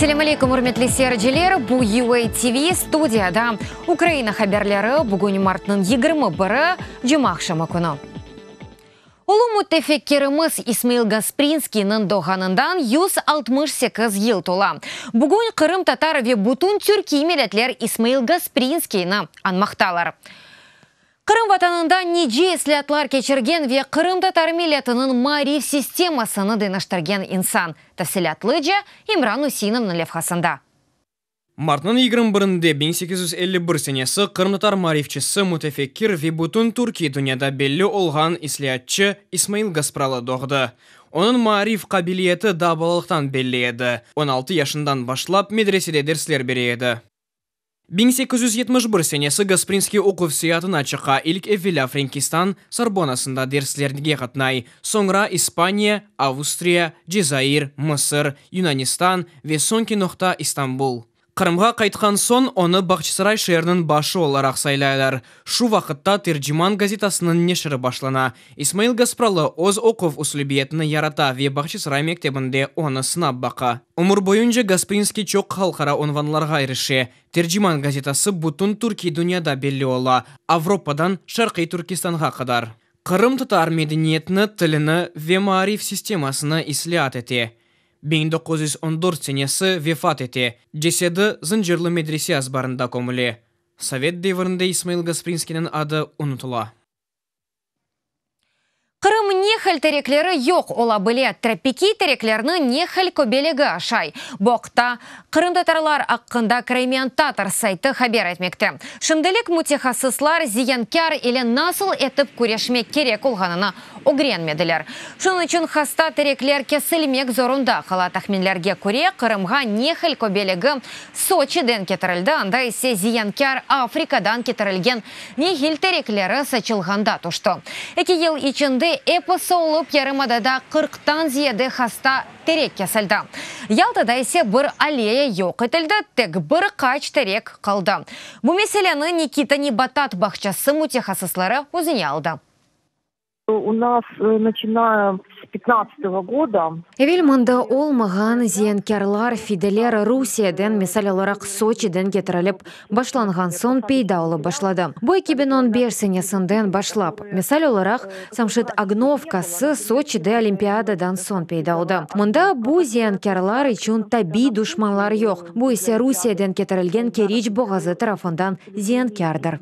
Selâm aleyküm, ürmetli seyirciler! Bu UA TV studiyada Ukraina haberleri, bugün martnıñ 21-i, cumaaqşamı künü. Ulu mütefekkirimiz İsmail Gasprinskiyniñ doğğanından 168 yıl tola. Bugün qırımtatar ve bütün türkiy milletler İsmail Gasprinskiyni añmaqtalar. Qırım vatanında nice islâatlar keçirgen ve qırımtatar milletiniñ maarif sistemasını deñiştirgen insan. Tafsilâtlıca İmran Useinovnıñ levhasında. Martnıñ 21-inde 1851 senesi qırımtatar maarifçisi, mütefekkir ve bütün türkiy dünyada belli olğan islâatçı İsmail Gaspralı doğdı. Onıñ maarif qabiliyeti daa balalıqtan belli edi, 16 yaşından başlap medresede dersler bere edi. 1871 senesi Gasprinskiy oquv seyaatına çıqa, ilk evelâ Frenkistan Sorbonnasında derslerge qatnay, soñra İspaniya, Avstriya, Cezair, Mısır, Yunanistan ve soñki noqta İstanbul. Qırımğa qaytqan soñ onı Bağçasaray şeeriniñ başı olaraq saylaylar. Şu vaqıtta Terciman gazetasınıñ neşiri başlana. İsmail Gaspralı öz oquv üslübiyetini yarata ve Bağçasaray mektebinde onı sınap baqa. Ömür boyunca Gasprinskiy çoq halqara unvanlarğa irişe. Terciman gazetası bütün türkiy dünyada belli ola, Avropadan Şarqiy Türkistanğa qadar. Qırımtatar medeniyetini, tilini ve maarif sistemasını islâat ete. 1914 senesi vefat ete, cesedi Zıncırlı medrese azbarında kömüle. Sovet devirinde İsmail Gasprinskiyniñ adı unutıla. Qırım nehil terekleri yoq ola bile, tropikiy tereklerni nehil köbelegi aşay. Bu aqta qırımtatarlar aqqında Crimean Tatars saytı haber etmekte. Şimdilik mütehassıslar ziyankâr ile nasıl etip küreşmek kerek olğanını ögrenmediler. Şunıñ içün hasta terekler kesilmek zorunda qala. Tahminlerge köre, Qırımğa nehil köbelegi Soçiden ketirildi, anda ise ziyankâr Afrikadan ketirilgen nehil terekleri saçılğanda tüşti. Eki yıl içinde episi olıp yarımadada qırqtan ziyade hasta terek kesildi. Yaltada ise bir alleya yoq etildi, tek bir qaç terek qaldı. Bu meseleni Nikita nebatat bağçası mütehassısları özüne aldı. U nas, načinaya s pyatnadtsatogo goda. Evel mında olmağan ziyankârlar, fideler Rusiyeden, misal olaraq Soçiden ketirilip başlanğan soñ peyda olıp başladı. Bu 2015 senesinden başlap. Misal olaraq, samşit ognovkası Soçide Olimpiadadan soñ peyda oldı. Mında bu ziyankârlar içün tabiy duşmanlar yoq, bu ise Rusiyeden ketirilgen Keriç boğazı tarafından ziyankârdır.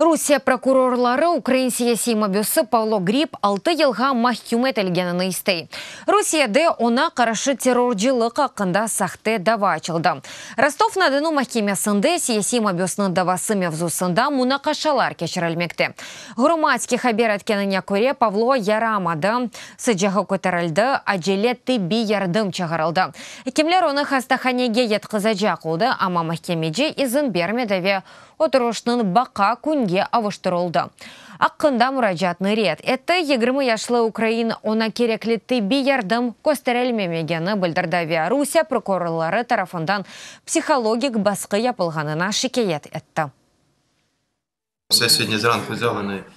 Rusiye prokurorları ukrain siyasiy mabüsi Pavlo Grib altı yılğa mahküm etilgenini istey. Rusiyede oña qarşı terrorcılıq aqqında sahte dava açıldı. Rostov-na-Donu mahkemesinde siyasiy mabüsniñ davası mevzusında munaqaşalar keçirilmekte. Ğromadskiy haber etkenine köre, Pavlo yaramadı, sıcağı köterildi, acele tibbiy yardım çağırıldı. Ekimler onı hastahanege yatqızacaq oldı, amma mahkemeci izin bermedi ve Oturışnıñ baqa künge avuştırıldı aqqında muracaatnı red etti. 20 yaşlı ukrain oña kerekli tibbiy yardım kösterilmemegeni bildirdi ve Rusiye prokurorları tarafından psihologik basqı yapılğanına şikâyet etti.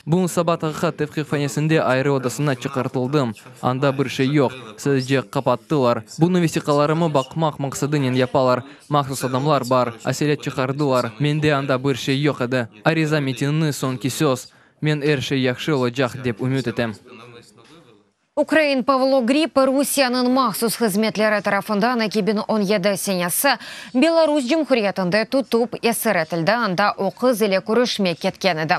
Bugün saba taqiqat tevqifhanesinde ayrı odasına çıqartıldım. Anda bir şey yoq, sadece qapattılar. Bunı vesiqalarımı baqmaq maqsadınen yapalar. Mahsus adamlar bar, aselet çıqardılar. Mende anda bir şey yoq edi. Ariza metinini soñki söz. Men er şey yahşı olacaq, dep ümüt etem. Ukrain Pavlo Grib Rusiyeniñ mahsus hızmetleri tarafından 2017 senesi Belarus Cumhuriyetinde tutıp esir etildi, anda o qız ile körüşmek ketken edi.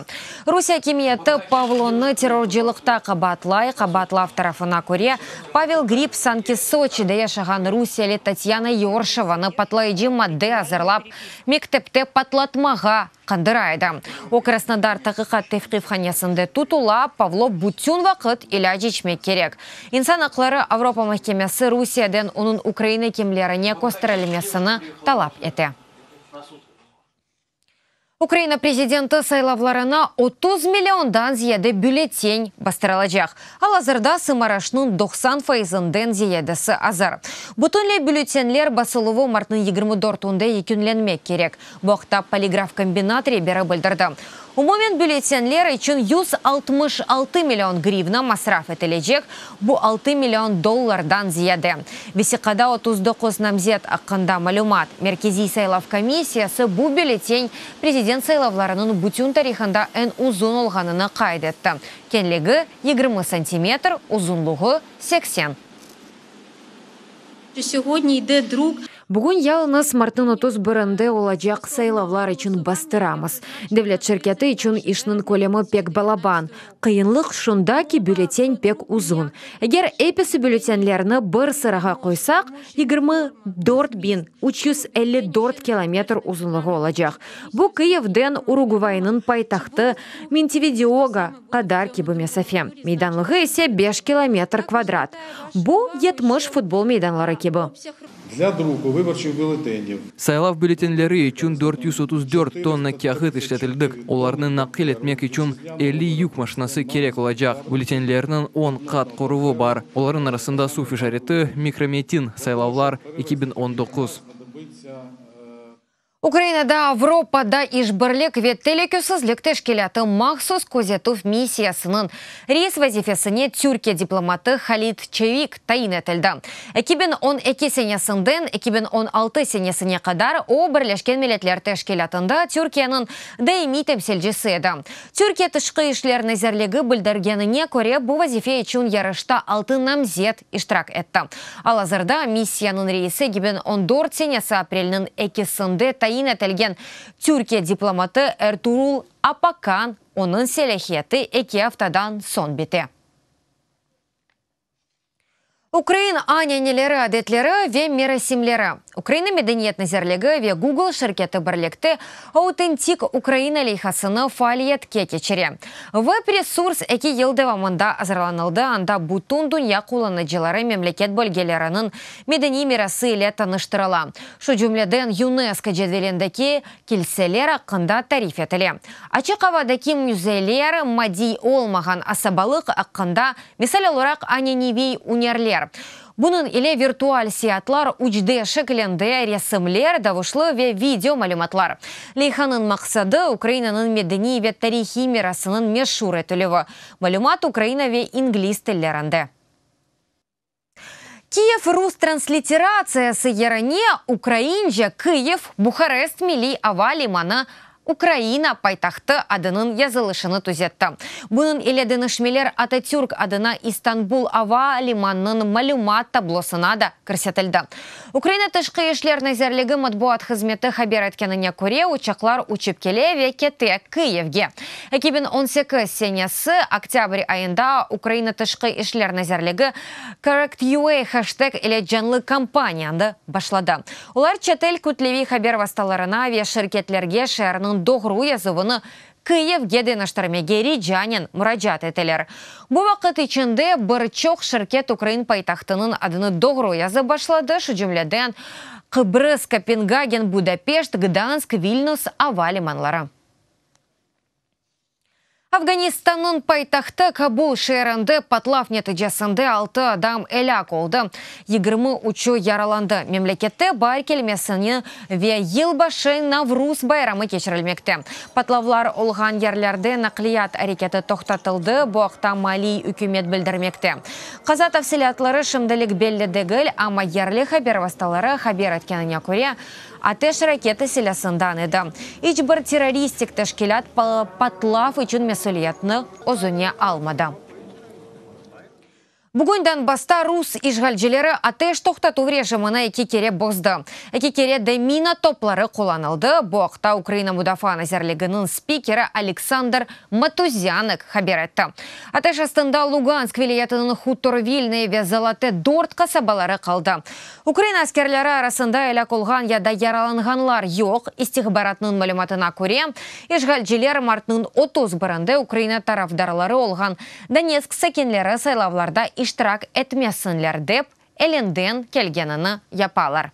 Rusiye akimiyeti Pavlonı terrorcılıqta qabaatlay, qabaatlav tarafına köre, Pavel Grib sanki Soçide yaşağan rusiyeli Tatyana Yorşevanı patlayıcı madde azırlap, mektepte patlatmağa qandıra edi. O, Krasnodar taqiqat tevqifhanesinde tutula, Pavlo bütün vaqıt ilâc içmek kerek. İnsan aqları Avropa mahkemesi Rusiyeden onıñ ukrain ekimlerine kösterilmesini talap ete. Ukraina prezidenti saylavlarına 30 milliondan ziyade bülletin bastırılacaq. Al-azırda sımarışnıñ 90 fayızından ziyadesi azır. Bütünley bülletinler basıluvı martnıñ 24-ünde yekünlenmek kerek. Bu aqta Poligrafkombinat reberi bildirdi. Umumen bülletenler içün 166 million grivna masraf etilecek, bu 6 million dollardan ziyade. Vesiqada 39 namzet aqqında malümat. Merkeziy saylav komissiyası bu bülleten prezident saylavlarınıñ bütün tarihında eñ uzun olğanını qayd etti, keñligi 20 santimetr, uzunluğı 80. Bugün yalıñız martnıñ 31-nde olacaq saylavlar içün bastıramız. Devlet şirketi içün işniñ kölemi pek balaban. Qıyınlıq şunda ki, bülleten pek uzun. Eger episi bülletenlerni bir sırağa qoysaq, 24 354 kilometr uzunlığı olacaq. Bu Kıyivden Urugvaynıñ paytahtı Montevideoğa qadar kibi mesafe. Meydanlığı ise 5 kilometr kvadrat. Bu 70 futbol meydanları kibi. Для друку виборчих бюлетенів Saylav bülletenleri içün 434 tonna kâğıt işletildik. Olarnı naqil etmek içün 50 yük maşinası kerek olacaq. Bülletenlerniñ 10 qat qoruvı bar. Olarnıñ arasında suv işareti, mikrometin, saylavlar 2019. знадобиться Ukrainada Avropada işbirlik ve telükesizlik teşkilâtı mahsus közetüv missiyasınıñ reis vazifesine Türkiye diplomatı Halit Çevik tayin etildi. 2012 senesinden 2016 senesine qadar o Birleşken Milletler Teşkilâtında Türkiyeniñ daimiy temsilcisi edi. Türkiye Tışqı işler nazirligi bildirgenine köre bu vazife içün yarışta altı namzet iştirak etti. Al-azırda missiyanıñ reisi 2014 senesi aprelniñ ekisinde tayin etilgen Türkiye diplomatı Ertuğrul Apakan onıñ selâhiyeti 2 aftadan soñ bite. Ukrain ananeleri, adetleri ve merasimleri. Ukraina Medeniyet Nazirligi ve Google şirketi birlikte Autentik Ukraina leyhasını faaliyetke keçire. Web-resurs 2 yıl devamında azırlanıldı. Anda bütün dünya qullanıcıları memleket bölgeleriniñ medeniy mirası ile tanıştırıla. Şu cümleden UNESCO cedvelindeki kilseler aqqında tarif etile. Açıq avadaki müzeyler, maddiy olmağan asabalıq aqqında, misal olaraq ananeviy ünerler. Bunıñ ile virtual seyaatlar 3D şeklinde resimler, davuşlı ve video malümatlar. Leyhanıñ maqsadı Ukrainanıñ medeniy ve tarihiy mirasınıñ meşur etilüvi. Malümat ukraina ve ingliz tillerinde. Kiyev rus transliteratsiyası yerine ukraince Kıyiv, Buharest milliy ava limanı Ukraina paytahtı adınıñ yazılışını tüzetti. Bunıñ ile deñişmeler Atatürk adına İstanbul ava limanınıñ malümat tablosına da kirsetildi. Ukraina Tışqı işler nazirligi matbuat hızmeti haber etkenine köre uçaqlar uçıp kele ve kete Kıyivge. 2018 senesi oktâbr ayında Ukraina Tışqı işler nazirligi CorrectUA hashtag ile canlı kampaniyanı başladı. Olar çetel kütleviy haber vastalarına ve şirketlerge şeerniñ doğru yazuvını Kıyivge deñiştirmege ricanen muracaat ettiler. Bu vaqıt içinde bir çoq şirket ukrain paytahtınıñ adını doğru yazıp başladı, şu cümleden Qıbrız, Kopengagen, Budapeşt, Gdansk, Vilnius ava limanları. Afganistannıñ paytahtı Kabul şeerinde patlav neticesinde 6 adam elâk oldı, 23-ü yaralandı. Memlekette baar kelmesini ve yılbaşı Navruz bayramı keçirilmekte. Patlavlar olğan yerlerde naqliyat areketi toqtatıldı, bu aqta maalliy ükümet bildirmekte. Qaza tafsilâtları şimdilik belli degil, amma yerli haber vastaları haber etkenine köre, ateş raketa silâsından edi. İç bir terroristik teşkilât patlav içün mesüliyetni özüne almadı. Bugün Donbassta rus işğalcileri ateş toqtatuv rejimini eki kere bozdı. Eki kere de mina topları qullanıldı. Bu aqta Ukraina Mudafaa nazirliginiñ spikeri Aleksandr Matuzyanık haber etti. Ateş astında Lugansk vilâyetiniñ Hutor Vilnıy ve Zolote 4 qasabaları qaldı. Ukraina askerleri arasında elâk olğan ya da yaralanğanlar yoq. İstihbaratnıñ malümatına köre, işğalciler martnıñ 31-nde Ukraina tarafdarları olğan Donetsk sakinleri saylavlarda iştirak etmesinler dep, elinden kelgenini yapalar.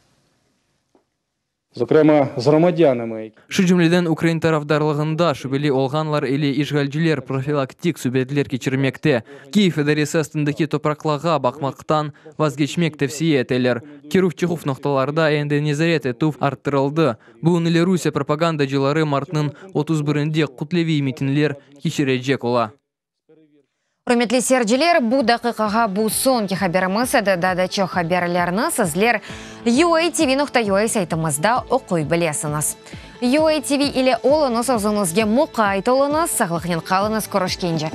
Zokrema, z gromadyanami, Şu cümleden, ukrain tarafdarlığında şübeli olğanlar ile işğalciler profilaktik subetler keçirmekte, Kiyev idaresi astındaki topraqlağa baqmaqtan vazgeçmek tevsiye eteler. Kirüv-çıquv noqtalarda endi nezaret etüv arttırıldı. Bunıñ ile Rusiye propagandacıları martnıñ 31-nde kütleviy mitingler keçirecek ola. Ürmetli seyirciler, bu daqiqağa bu soñki haberimiz edi. Daa da çoq haberlerni sizler uatv.ua saytımızda oquy bilesiñiz. UATV ile oluñız, özüñizge muqayt oluñız, sağlıqnen qalıñız, körüşkence.